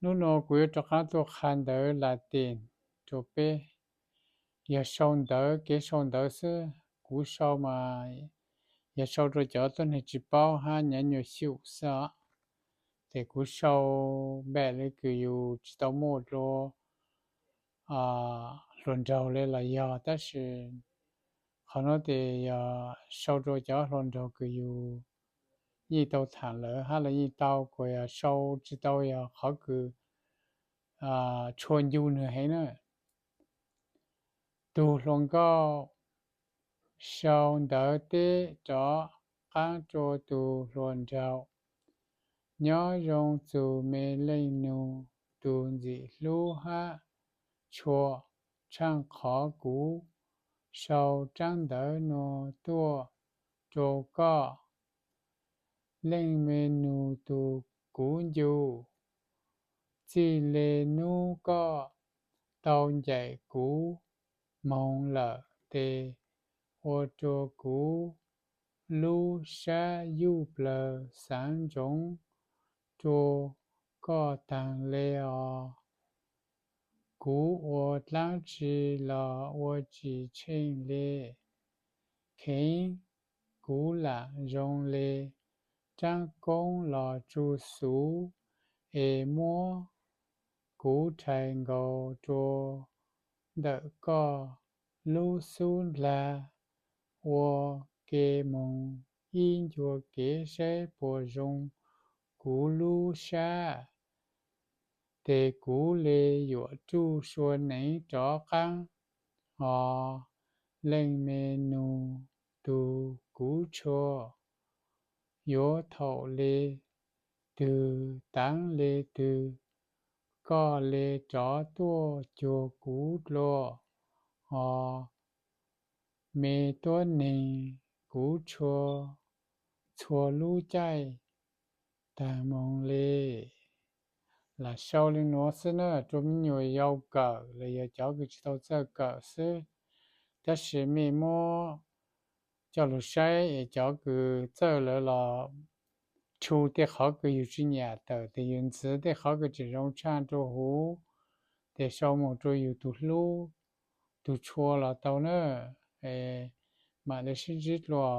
Hnub no kuv yuav rov qab tuaj qha ntawv Latin rau peb. Yog sau ntawv, kev sau ntawv xwb, kuv sau mas yog sau rau cov tuab neeg tsis paub hab nyav nyuag xyum xwb os. Ces kuv sau npaum li kws yus tsis tau muaj dlua hluas nraug li los yog, tab sis qhov nuav ces yog sau rau cov hluas nraug kws yus yeej tau tham lawm hab lawv yeej tau, kuas yog sau tsis tau yog qhov kws tshua ncu nwg heev na. Tug hluas nkauj sau ntawv teb rov qaab rua tug hluas nraug. Nyob zoo txug me leej nug, tug ntxim hlub hab tshua, tshaaj qhov kuv sau raab ntawv nuav tuaj rua koj. Leej me nug tug kuv ncu, txij le nub koj tau ncaim kuv moog lawm tes ua rua kuv lub sab yuj plawg xaav ntsoov rua koj taag le os. Kuv ua dlaab tsi los ua tsis tsheej le, kheev kuv lam zoo le, raab koob los tsuj xuv es muab kuv rhais nkaus rua ntawm koj lub xub ndlag, ua ke moog ib ncua kev saib puas zoo kuv lub sab, tes kuv le yuam ruj sua neev rov qaab os. Leej me nug tug kuv tshua, yuav thaum le twg taav le twg, koj le rov tuaj cuag kuv dlua os. Me tuab neeg kuv tshua, txhua lub caij taag moog le. Lam sau le nuav xwb na, rua me nyuam yaus kawm los yog cov kws tsis tau txawj kawm xwb. Tab sis mej muab coj lug saib es cov kws txawj lawm los rhu tej qhov kws yus tsis nyam tawm, tes yus ntxiv tej qhov kws tseem zoo tshaj rua huv, tes sau moog rua yus tug hlub, tug tshua los tau na. Mam le sib ntsib dlua.